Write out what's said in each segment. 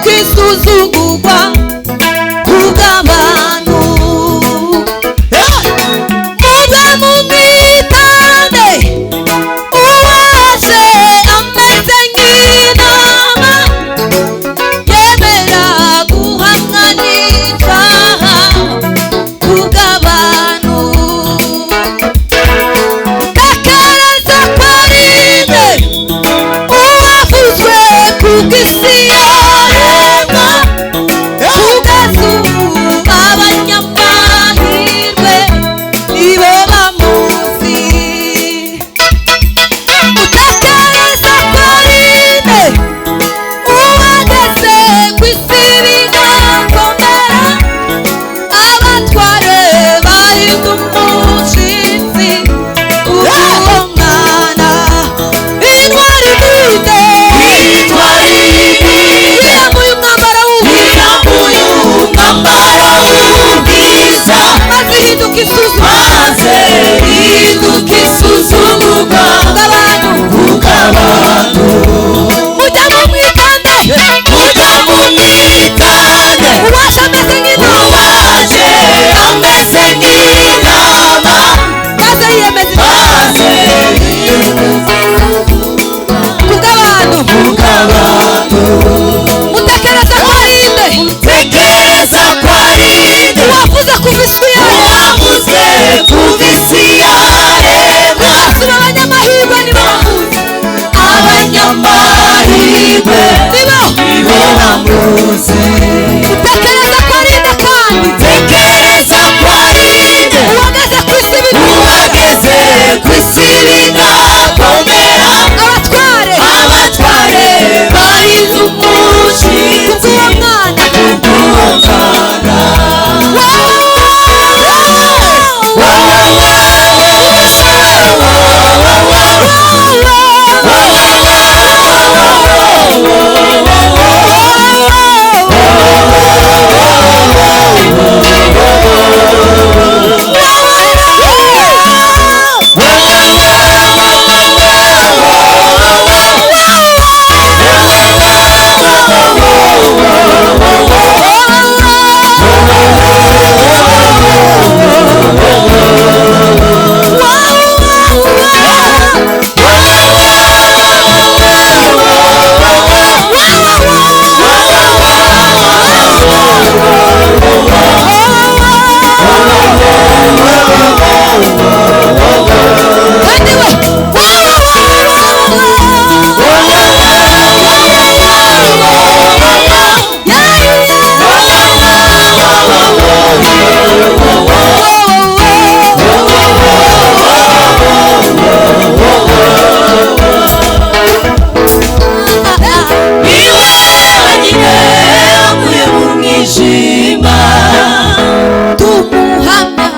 Ihinduka isuzugurwa kubw'abantu. Muze mumwitane uwaje ameze nk'intama, yemera guhamwa n'icyaha kubw'abantu. Tekereza ko ari nde uwavuzwe kubw'isi yaremwa, kugeza ubu abanyamahirwe nibo bamuzi. Utekereza ko ari nde uwageze ku isi bigakomera, abatware bahinda umushyitsi kubw'uwo mwana. Intwari ninde? Intwari ninde? Yiyambuye umwambaro w'ubwiza, Yiyambuye umwambaro w'ubwiza, maze ihinduka isuzuma maze ihinduka isuzugurwa kubw'abantu. kubw'abantu. Mujya mumwitande, Mujya mumwitane, uwaje ameze nk'intama, uwaje ameze nk'intama, maze yiyemeza icyaha maze kubw'abantu. kubw'abantu. Mutekereza ko ari nde Tekereza ko ari nde uwavuze kuva isi yaremwa, uwavuze kuva isi yaremwa, kugeza ubu abanyamahirwe nibo bamuzi, abanyamahirwe nibo. nibo bamuzi. Utekereza ko ari nde kandi Tekereza ko ari nde uwageze ku isi bigakomera, uwageze ku isi bigakomera, abatware abatware bahinze umushyitsi kubw'uwo mwana. kubw'uwo mwana. Ni wowe wenyine wakuye mu mwijima, Tumuhamya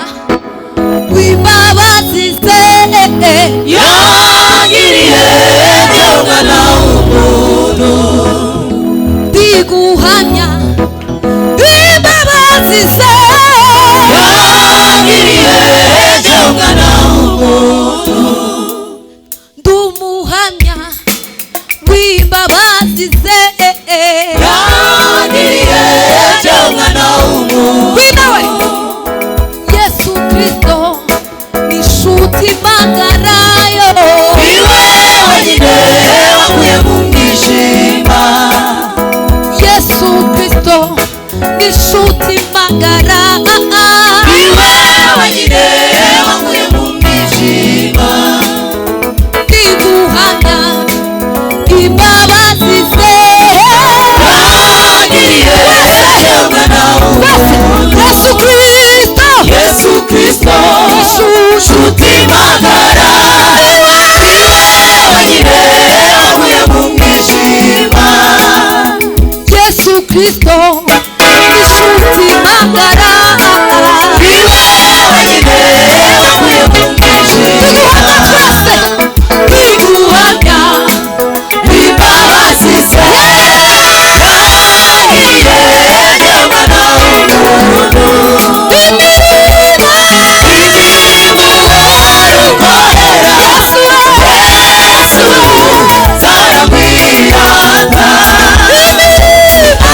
w'imbabazi ze, yangiriye umwana w'umuntu. Ndiguhamya imbabazi ze, Yangiriye umwana w'umuntu. Ndumuhamya w'imbabazi ze, Yangiriye umwana w'umuntu. Winawe Yesu Kristo ni inshuti magarayo, Ni wowe wenyine wakuye mu mwijima, Yesu Kristo ni inshuti magara, ni wowe wenyine wakuye mu mwijima, Ndiguhamya imbabazi ze. Yangiriye umwana w'umuntu. Yesu Kristo, Yesu Kristo nshuti magara, ni wowe wenyine wakuye mu mwijima, Yesu Kristo inshuti magara, ni wowe wenyine wakuye mu mwijima. Tuguhamya twese, Ndiguhamya imbabazi ze, yangiriye umwana w'umuntu. Imirimo Imirimo ukorera Yesu, Yesu, nzahora nkwirata. Imirimo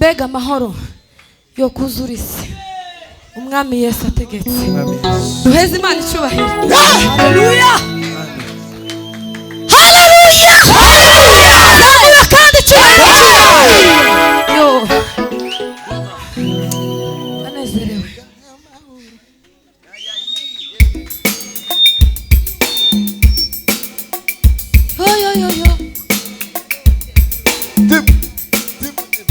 Mbega amahoro yo kuzura isi Umwami Yesu ategetse. Duheze Imana icyubahiro. Haleluya, haleluya, haleluya, kandi icyubahiro. Yo, anezerewe. Yo, yo, yo, yo. Dip, dip, dip.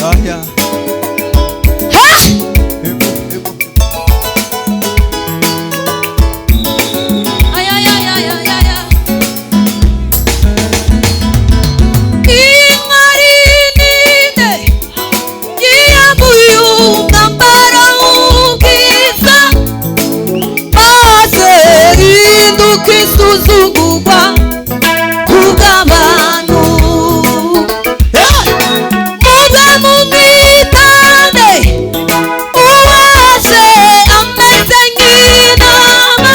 Ah, yeah. Ha! Ego, ego. Ay, ay, ay, ay, ay, ay, ay. Intwari ninde yiyambuye umwambaro w'ubwiza, maze hinduka isuzugurwa kubw'abantu. Muve mu mitande, uwaje ameze nk'intama,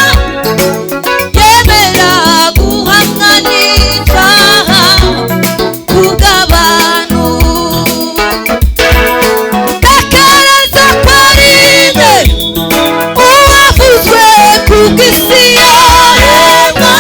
yemera guhamwa n'icyaha kubw'abantu. Tekereza ko ari nde uwavuzwe kubw'isi yaremwa.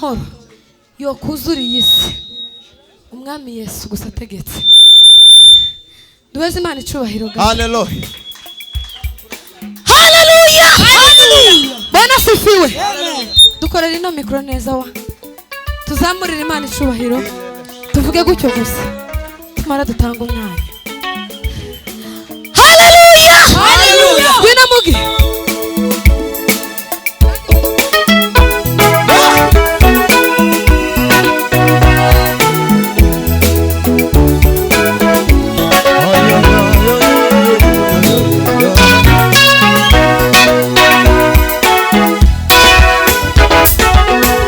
Amahoro yokuzuriye isi, umwami Yesu gusa ategetse. Duheze Imana icubahiro gato. Haleluya. Haleluya! Bwana asifiwe. Dukorera ino mikoro neza wa. Tuzamurire Imana icubahiro. Tuvuge gutyo gusa. Tumara dutanga umwanya. Haleluya! Haleluya! Ngwino mugi.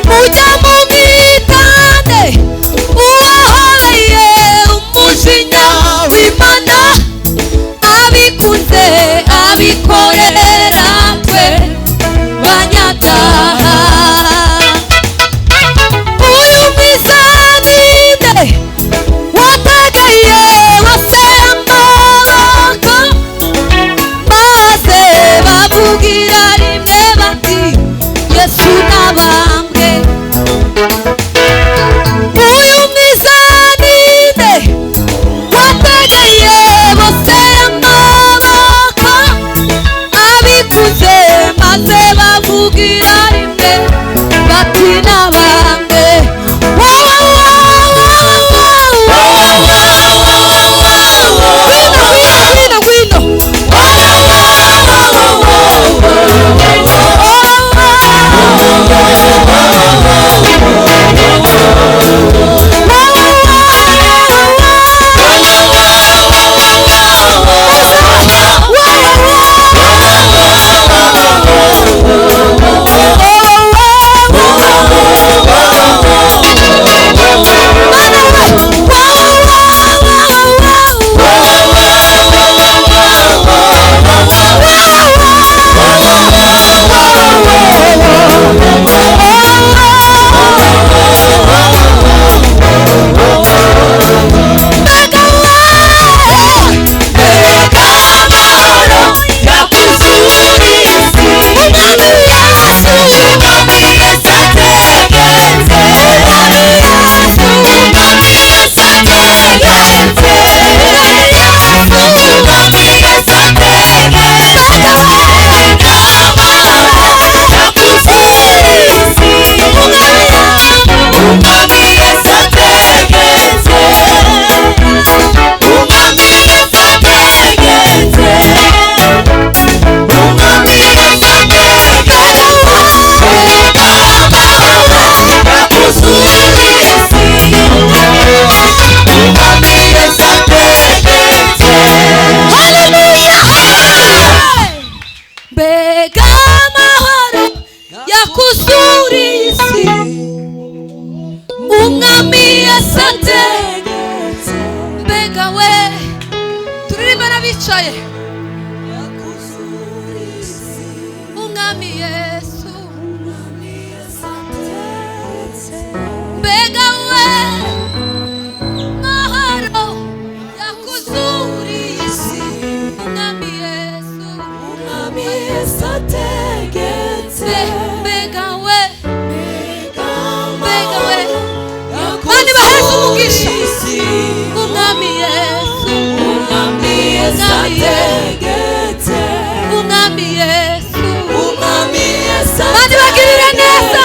Mujya mu mwitande uwahoreye umujinya w'Imana, abikunze abikorera twe banyabyaha. Uyu mwiza ninde wategeye bose amaboko, maze bavugira rimwe bati Yesu nabambwe. Uyu mwiza ninde wategeye bose amaboko, abikuze maze bavugira rimwe bati nabambwe. Wo, wo, wo, wo, wo, wo. Ngwino, ngwino, ngwino. Wo, wo, wo, wo, wo, wo. Mbega amahoro yakuzuriye isi, umwami Yesu ategetse. Mbega we, turirimba n'abicaye. Umwami Yesu, mbega we mahoro yakuzuriye isi, umwami Yesu, mbega we, mbega we, Mani baheze umugisha. Umwami Yesu, umwami Yesu, umwami Yesu, Mani bagirire neza.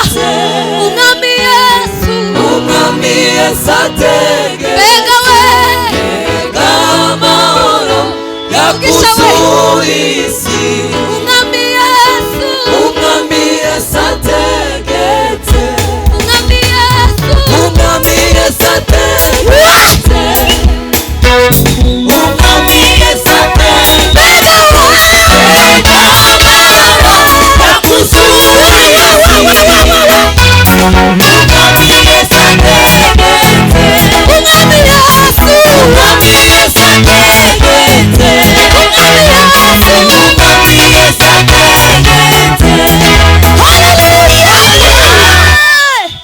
Umwami Yesu, mbega we, umugisha we, umwami Yesu, umwami Yesu, umwami Yesu, umwami Yesu. Haleluya!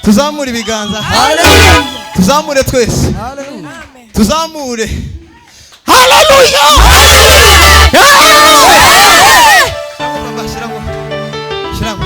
Tuzamure ibiganza. Tuzamure twese. Tuzamure. Haleluya! Papa, shiramo. Shiramo.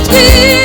Amatwi.